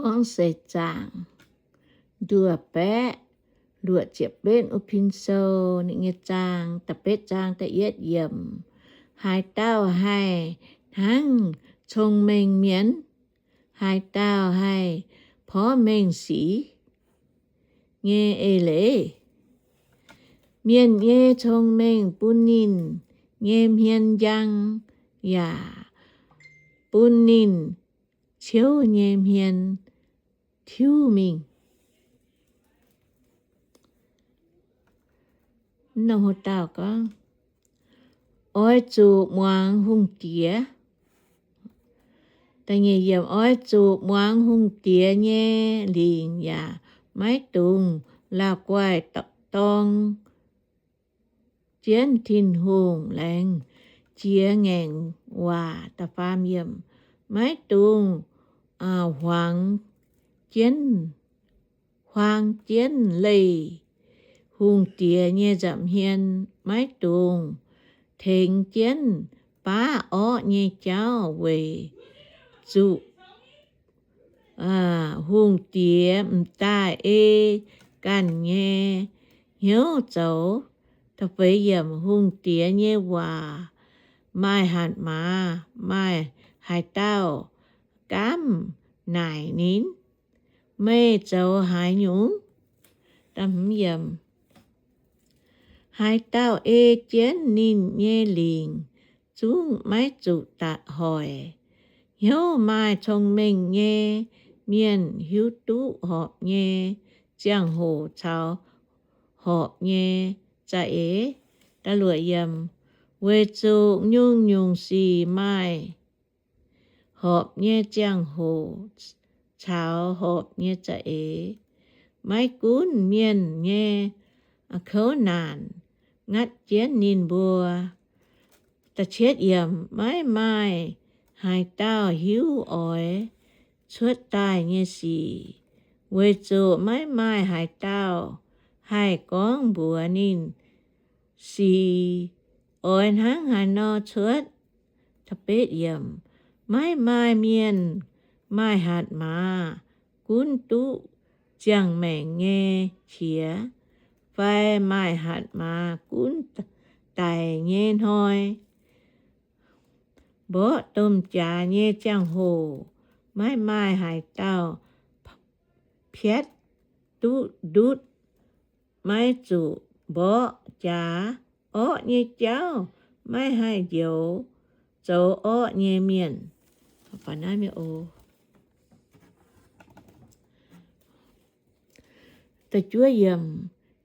Gorngv seix zaangc nduoh baeqv luoqc ziepc betv wuov pin sou, ninh nyei zaang, da'betv zaang da'yietv yiemc. Haaix dauh haih hnangv cong-mengh mienh? Haaix dauh haih porv mengh sic nyei eix leiz? Mienh nyei cong-mengh bun ninh nyei hmien njang, yaac bun ninh ciouv nyei hmien tiuv mingh. Oix zuqc muangx hungh diex. Oix zuqc muangx hungh diex nyei lingc yaac maiv dungx lauh guaih dorng jienv Tin-Hungh laengz jiex ngaengc waac. Maiv dungx huang jienv, huaang jienv leih hungh diex nyei nza'hmien. Maiv dungx tengx jienv baav orqv nyei jauv, weic zuqc hungh diex m'daaih ei ganh nyei hnyouv zoux. Hungh diex nyei waac maaih hatc maaz. Maaih haaix dauh gaamv naaic ninh, Meih zoux haaix nyungc? Haaix dauh ei jienv ninh nyei lingc zungv maiv zuqc daaih hoic. Hnyouv maaih cong-mengh nyei mienh hiuv duqv horpc nyei ziangh hoc caux horpc nyei za'eix. Weic zuqc nyungc-nyungc sic maaih horpc nyei ziangh hoc caux horpc nyei za'eix. Maiv gunv mienh nyei kouv naanc ngatv jienv ninh mbuo. Maiv maaih haaix dauh hiuv oix cuotv daaih nyei sic, weic zuqc maiv maaih haaix dauh haih gorngv mbuox ninh sic oix hnangv haaix nor cuotv. Maiv maaih mienh maaih hatc maaz gunv duqv ziangh maengc nyei qiex, fai maaih hatc maaz gunv daic nyei hnoi. Mborqv domh jaax nyei ziangh hoc, maiv maaih haaix dauh piatv duqv ndutv. Maiv zuqc mborqv jaax. Orqv nyei jauv maiv haih njoux zoux orqv nyei mienh.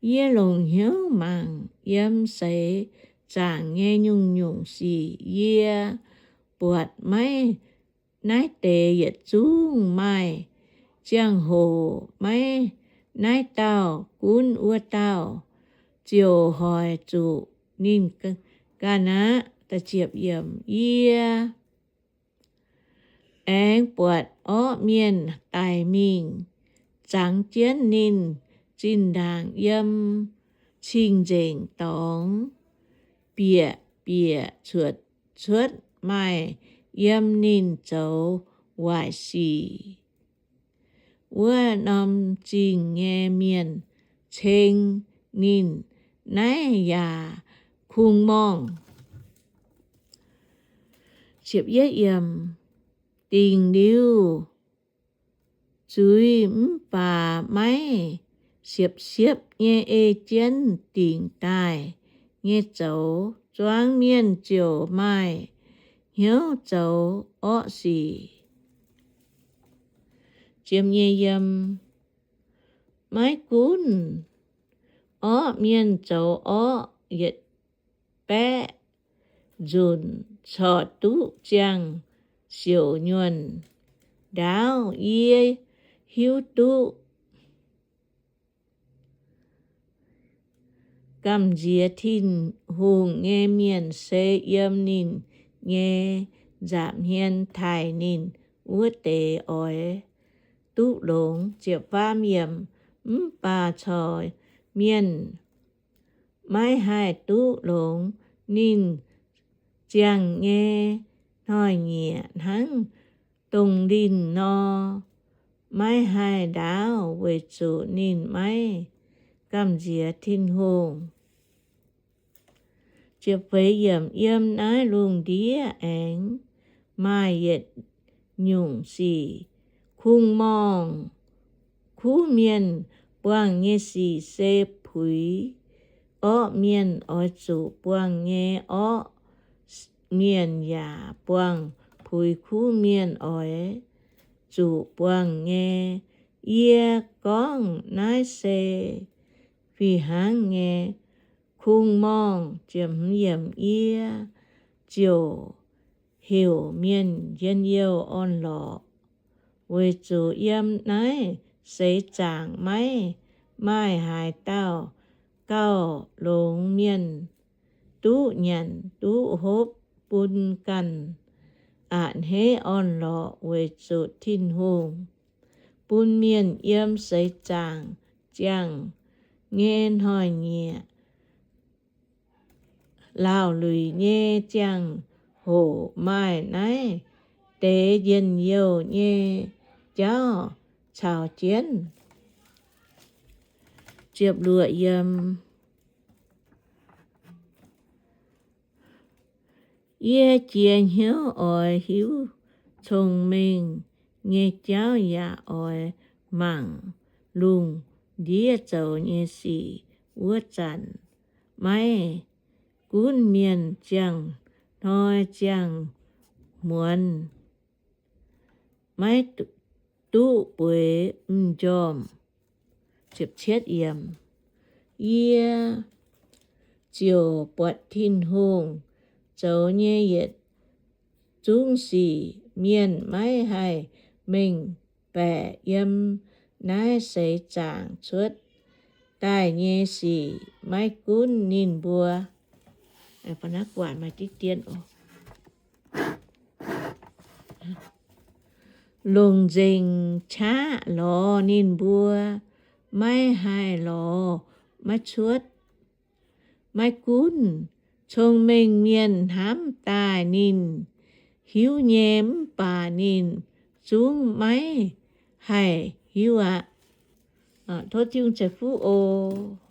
Yie longc hnyouv mangc yiem seix zaangc nyei nyungc-nyungc sic. Yie buatc maiv naaiv deix yietc zungv maaih ziangh hoc maiv naaiv dauh gunv wuov dauh, ziouc hoic zuqc ninh ganh aqv. Yie aengx buatc orqv mienh daic mingh, zangx jienv ninh zinh ndaangc yiem cing-nzengc dorngx, bieqc bieqc cuotv cuotv maaih yiem ninh zoux waaic sic wuov norm zingh nyei mienh ceng ninh. Naaiv yaac kungx-morngh. Dingc liuz zuiz mv baac maiv siepv-siepv nyei ei jienv dingc daaih nyei zoux, zuangx mienh ziouc maaih hnyouv zoux orqv sic. Maiv gunv orqv mienh zoux orqv yietc baeqv nzunc corc duqv ziangh siouc nyuonh ndaauv. Yie hiuv duqv gamh nziex Tin-Hungh nyei mienh se yiem ninh nyei nza'hmien taaih ninh wuov deix oix duqv longx. Mv baac corc mienh maiv haih duqv longx. Ninh ziangh nyei hnoi-nyieqc hnangv dongh linh nor, maiv haih ndaauv, weic zuqc ninh maiv gamh nziex Tin-Hungh. Yiem naaiv lungh ndiev aengx maaih yietc nyungc sic. Kungx-morngh kuv mienh buangh nyei sic se puix orqv mienh oix zuqc buangh nyei. Orqv mienh yaac buangh puix kuv mienh oix zuqc buangh nyei. Yie gorngv naaiv se fih hnangv nyei. Kungx-morngh, yie ziouc heuc mienh njien-youh orn-lorqc, weic zuqc yiem naaiv seix zaangc maiv maaih haaix dauh gauh longx mienh duqv nyanc duqv hopv bun ganh a'hneiv orn-lorqc, weic zuqc Tin-Hungh bun mienh yiem seix zaangc ziangh nyei hnoi-nyieqc. Laauh luic nyei ziangh hoc maaih naaiv deix njien-youh nyei jauv caux jienv. Yie jiex hnyouv oix hiuv cong-mengh nyei jauv, yaac oix mangc lungh ndiev zoux nyei sic. Wuov zanc maiv gunv mienh ziangh hnoi ziangh muonz maiv duqv bueix m'njormh. Yie ziouc buatc Tin-Hungh zoux nyei yietc zungv sic. Mienh maiv haih mengh baeqc yiem naaiv seix zaangc cuotv daaih nyei sic, maiv gunv ninh mbuo longc nzengc qaqv lorz ninh mbuo, maiv haih lorz maiv cuotv. Maiv gunv cong-mengh mienh hnamv daaih ninh hiuv nyei, mv baac ninh zungv maiv haih hiuv aqv. Tov Tin-Hungh ceix fuqv oc.